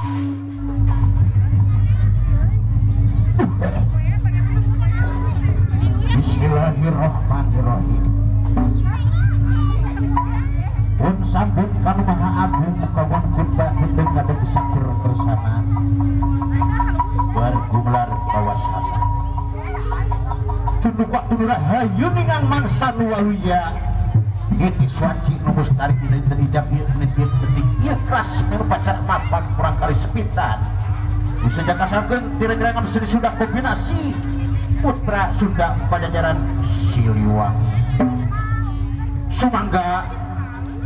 Bismillahirrahmanirrahim. Pun sampun kanu maha agung kawan kun kun kadang sakur kersana bergumelar kawasan tunduk waktu rahayu ningang mangsa nu waluya Giti suaci nu mustari dina dinten ijab ieu detik detik ieu keras melu pacar mapan kurang kali sepitan bisa jakasakeun tiregerangan seni Sunda kombinasi Putra Sunda Pajajaran Siliwangi sumangga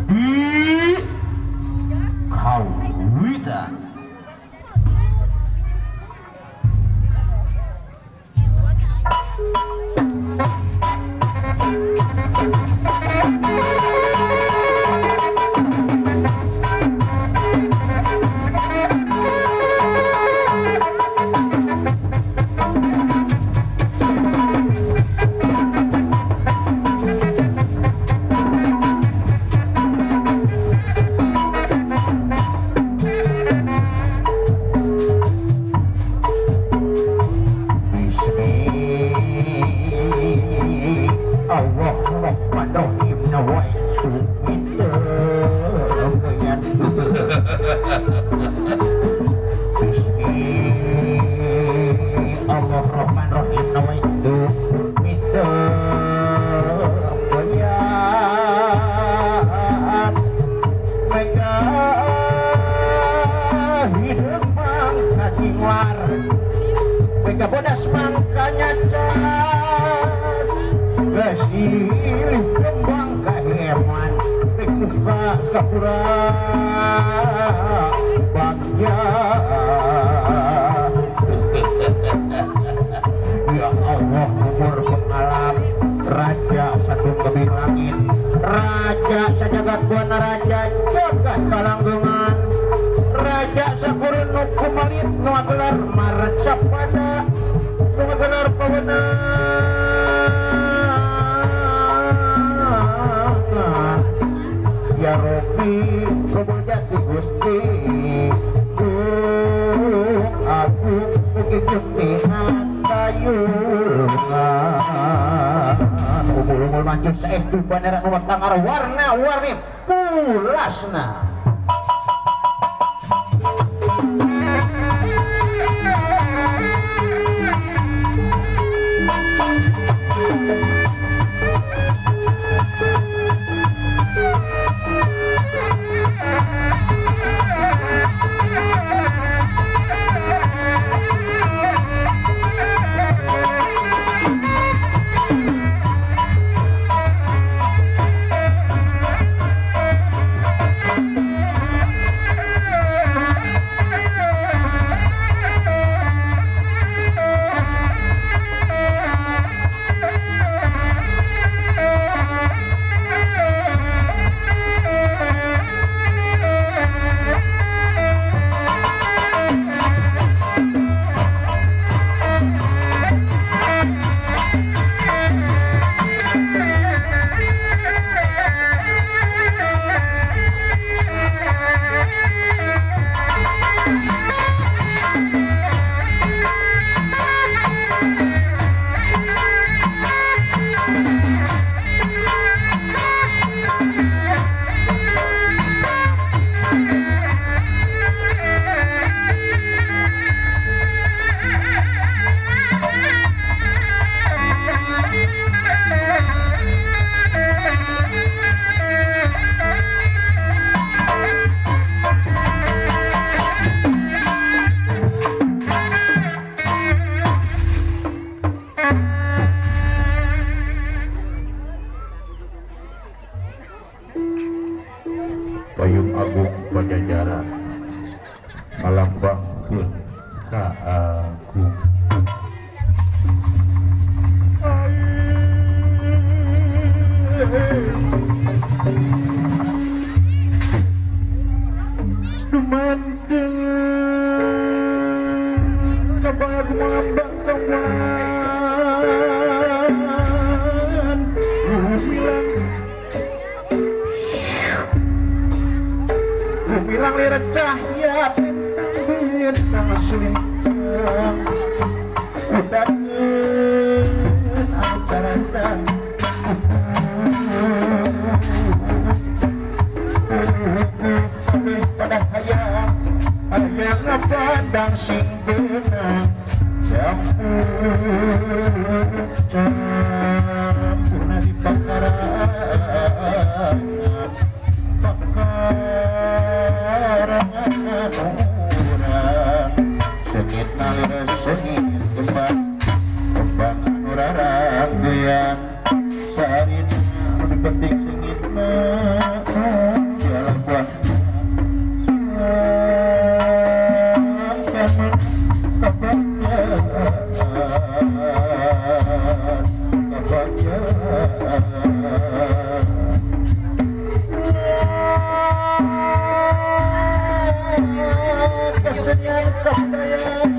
di Kawitan. Bismillahirrahmanirrahim. Nawaitu mitemeyan. Bismillahirrahmanirrahim. Nawaitu mitemeyan. Mega hideung mangka jingwar, mega bodas mangkanya cas, gesilih kembang kaheman rek muka gapura bagya. Ya Allah umur pengalam raja satu kebing langit, raja sajagat buana, raja jagat kalanggengan, raja sakurun nu kumalit nu gelar marcapada nu gelar pawenangan. Ya Rabbi kabul jati Gusti Dung agung mugi Gusti atayungan. Umul-umul mancun saestu bandera nu tangar warna-warni pulasna. Payung Agung Pajajaran ngalambangkeun kaagungan. Dumandeng kembang agung mengembang kembulan gumilang gumilang lirat cahya bintang. Lintang sulintang udakeun anu karandang kabeh pada hayang hayang ngapandang sing beunang campur di pakarangan pakarangan urang sengit nalir sengit kembang kembang anu raranggean sarina anu dipetik sengitna jalan buah sang kebahagiaan kebahagiaan kesenian kebudayaan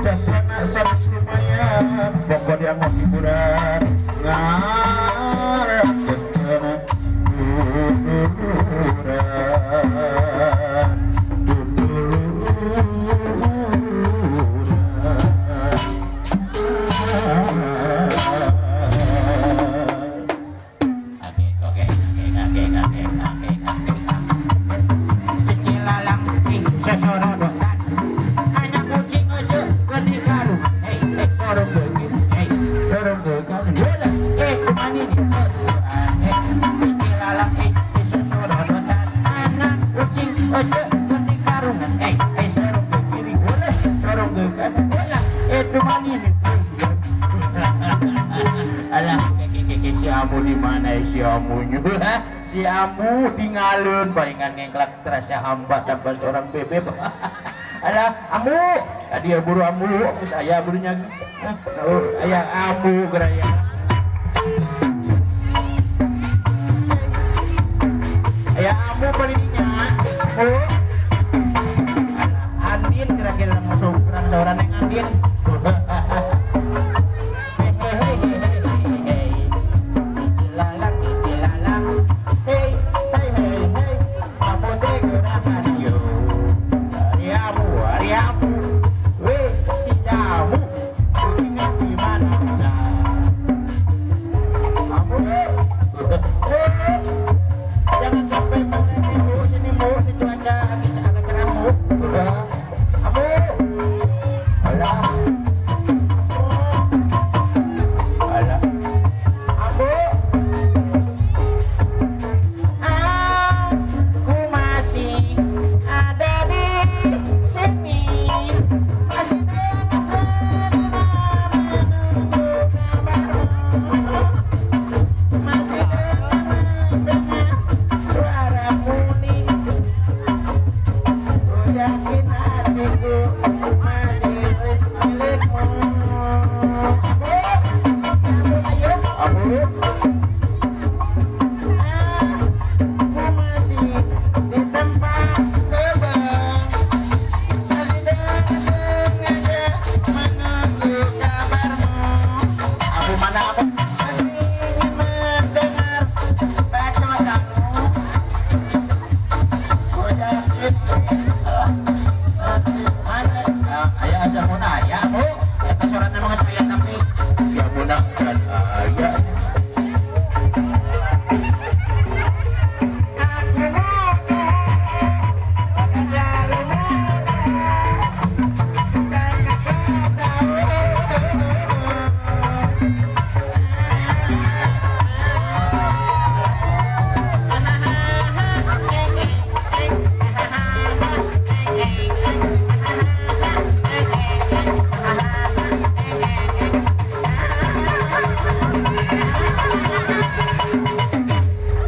jasana sanes lumayan pokok dia mau hiburan ngarakeun duduluran duduluran. Oke. Cicilalang ing sesorodotan anak kucing aja gede karung hei hei Sorong geugin, hei sorong geugin. bola kumani ni eh cicilalang ing sesorodotan anak kucing aja gede karung hei hei Sorong ke kiri boleh, sorong ke kanan bola dumani ni. Alah ke si Amu di mana si Amunya? Si Amu tinggalin baringan ngengklak terasa hamba tanpa seorang bebek. Alah Amu tadi ya buru Amu aku saya burunya ayah Amu geraya ayah Amu palingnya oh Andin kira-kira masuk kurang seorang yang Andin. Jangan sampai melete Bu, sini Bu, ini cuaca agak cerah Bu. Amu, alah, alah, Amu, aku masih ada di sini, masih dengan sederhana menunggu kabarmu, masih dengan mendengar suaramu nih. Ku yakin hatiku masih milikmu. Amu, Amu, ayo. Amu, Aku masih di tempat kebang, masih dengan sengaja menunggu kabarmu. Amu mana Amu? Masih ingin mendengar bacotanmu. Ku yakin Mana? Ayah aja muna ayah, Bu. Eta sorana mah geus aya tapi Ya muna kan ayah. aku mau jalur kan kau tahu.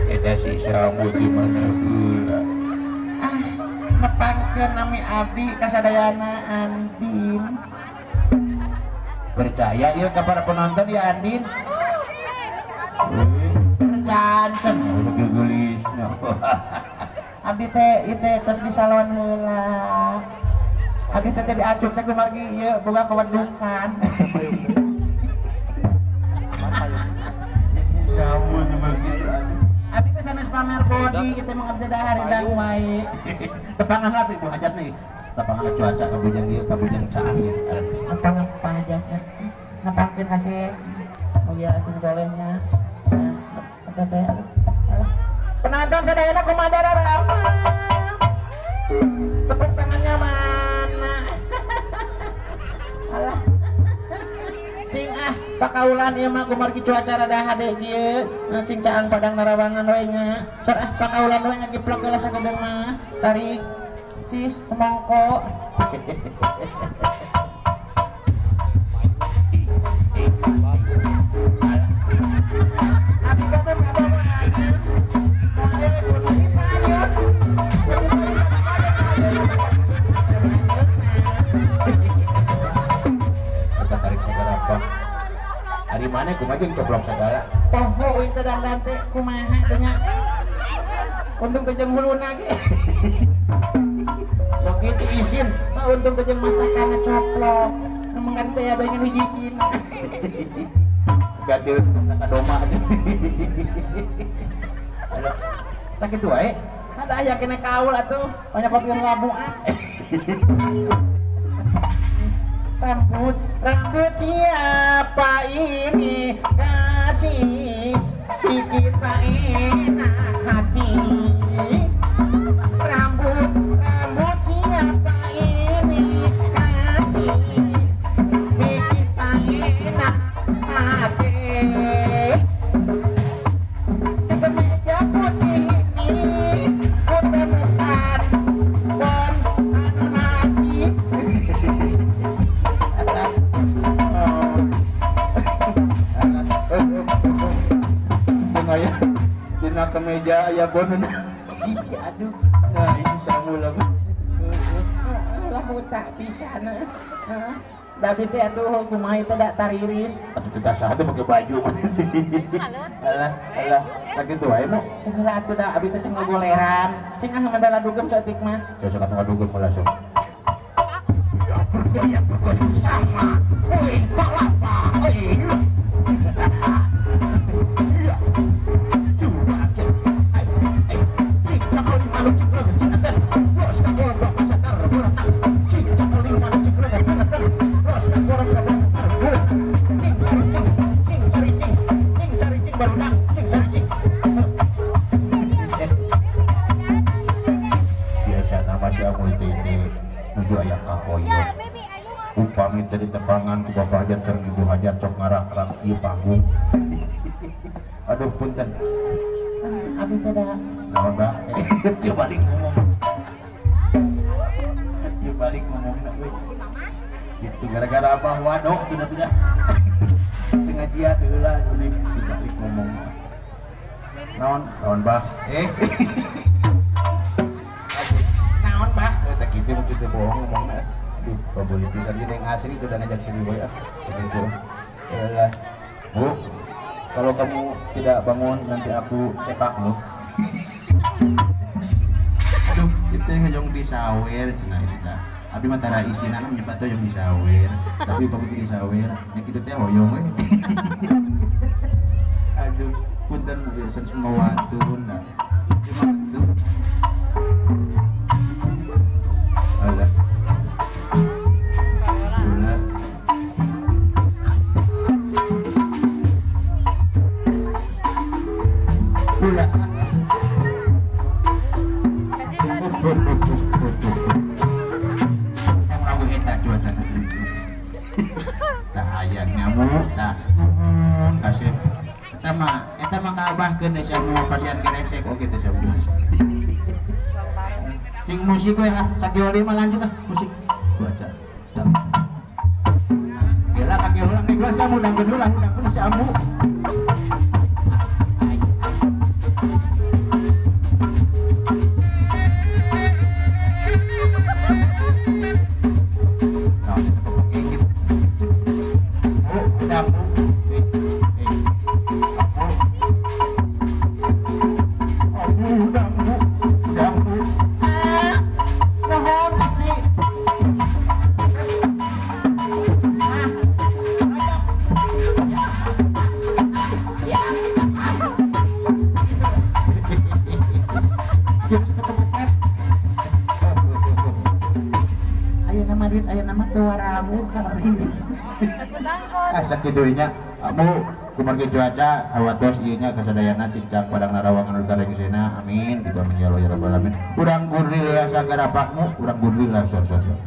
Eta si Samu di mana heula? Ah, nepangkeun nami abdi kasadayana Andin. Percaya ieu ka para penonton ya Andin? Percanten. Gegelisna. Abdi teh ieu teh tos di salon heula. Abdi teh teh diacuk teh kumargi ieu boga kawedukan. Samu begitu aduh. Abdi teh sanes pamer body kitu mah abdi dahar hidang wae. Tepangan lah tuh ibu hajat nih. Tapangan cuaca kabujang ieu kabujang caang ieu. Nepang apa aja ya. Nepangkeun kasih. Oh iya sing solehnya. Nah, teh aduh. Alah. Penonton sadayana kumaha rama. Tepuk tangannya mana? Alah. Sing ah, pakaulan ieu mah kumargi cuaca rada hade kieu. Cing caang padang narawangan we nya. Sor ah pakaulan we ngagiplok heula sakedeung mah. Tarik sis semongko. Abi gaduh kabogohan. Moal kudu dipayun. Kita tarik segala apa. Ari mana kumaha jeung coplok segala. Poho euy teh dangdan teh kumaha teh nya. Untung teh jeung huluna ge. Sok kitu isin, mah untung teh jeung mastakana coplok. Emang kan teh ada dengan hiji-hijina. Ganti ka doma. Sakitu wae. Ada aya kene kaul atuh, banyak kopi labuan. Rambut, rambut siapa ini kasih bikin tak enak hati. Rambut, rambut siapa ini kasih bikin tak enak hati. Kemeja putih ini ku temukan bon anu nagi. Jeung aya dina kemeja aya bon. Iya aduh. Nah, ini samu lagu. Lah buta pisan. Heeh. Da abdi teh atuh kumaha teh da tariris. Atuh teu sah teh make baju. Alah, alah, sakitu wae mah. Teh heula atuh da abdi teh cing ngogoleran. Cing ah mandala dugem saeutik mah. Ya sok atuh ngadugem heula sok. Ya bergaya bergaya sama. Woi, palapa. Iya. Coba aja. Ai, cing cakol di malu cing leungeun cing enten. Bos ka bapak sadar bulan. Cing cakol di malu cing leungeun cing enten. Bos ka goreng bapak sadar bulan. Cing cari cing, cing cari cing, cing cari cing barudak, cing cari cing. Biasa nama si Amu itu ini nuju aya kahoyong. Upami teh ditepangan ku bapak hajat sareng ibu hajat sok ngarak-rak ieu panggung. Aduh punten. Ah, abdi teh da Naon bah? Teu balik ngomong. Teu balik ngomongna euy. Gitu gara-gara abah wadok tidak tidak. Tengah dia heula deui balik ngomong. Naon? Naon bah? Naon bah? Teh kitu mun teu bohong ngomongna. Aduh, paboleh pisan ieu yang asli itu udah ngajak sini boy ah. Gitu. Yalah. Bu, kalau kamu tidak bangun nanti aku sepak loh. Aduh, itu yang disawer cenah itu dah. Abi mah tara isina nyebat teh yang disawer, tapi upami teu disawer, nya kitu teh hoyong we. Aduh, punten bu biasa semua wantun nah. Cuma itu. Alah. Alah. Ulah. Yang lagu eta cuaca tah aya nyamuk tah nuhun kasih eta mah kaabahkeun sia mu pasian keresek oge teh sia mu. Cing musik we lah sakieu mah lanjut ah musik cuaca. Gela kaki ulang nih gua sia mu dangkeun ulang dangkeun si Ambu. Nah, itu pokoknya gitu. Bu, udah Bu. Bu. Udah Bu, udah Bu. Ah, nuhun kasih. Ah, mah duit ayeuna mah teu warawu kamari. Asa kitu nya amu kumargi cuaca hawatos ieu nya kasadayana cincang padang narawangan nu karengsena amin gitu amin ya Allah ya rabbal alamin. Urang guril ya sagarapakmu urang guril lah sor sor sor.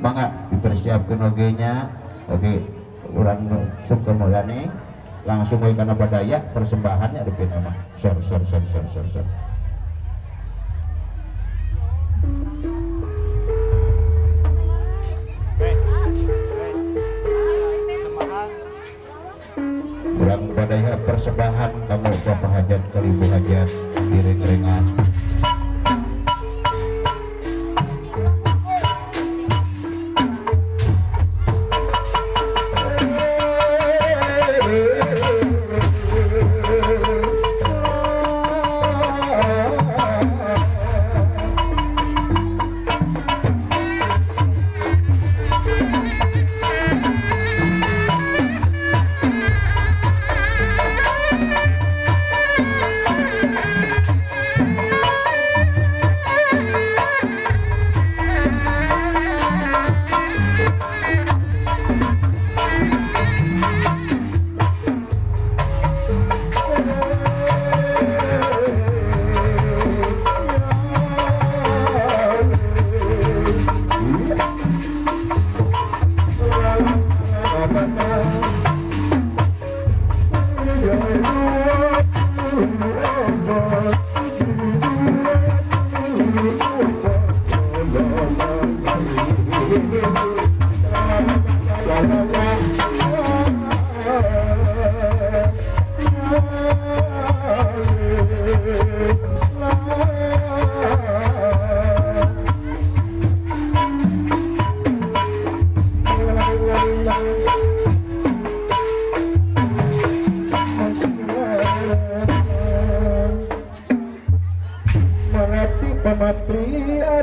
Mangga dipersiapkan oge nya oke urang suka mulyani langsung we kana badaya persembahannya rupina mah sor sor sor sor sor sor. Urang badaya persembahan kamu bapak hajat kali ibu hajat direng-rengan.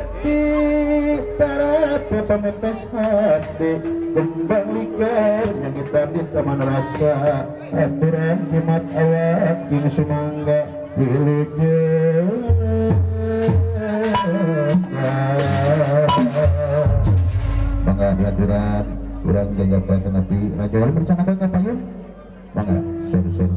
Hati tarate pamepes hati kembang ligar nyangitan di taman rasa aturan jimat awak jeung sumangga wilujeng. Mangga diaturan urang jaga Nabi Raja Wali berencana ka payun. Mangga sur-sur.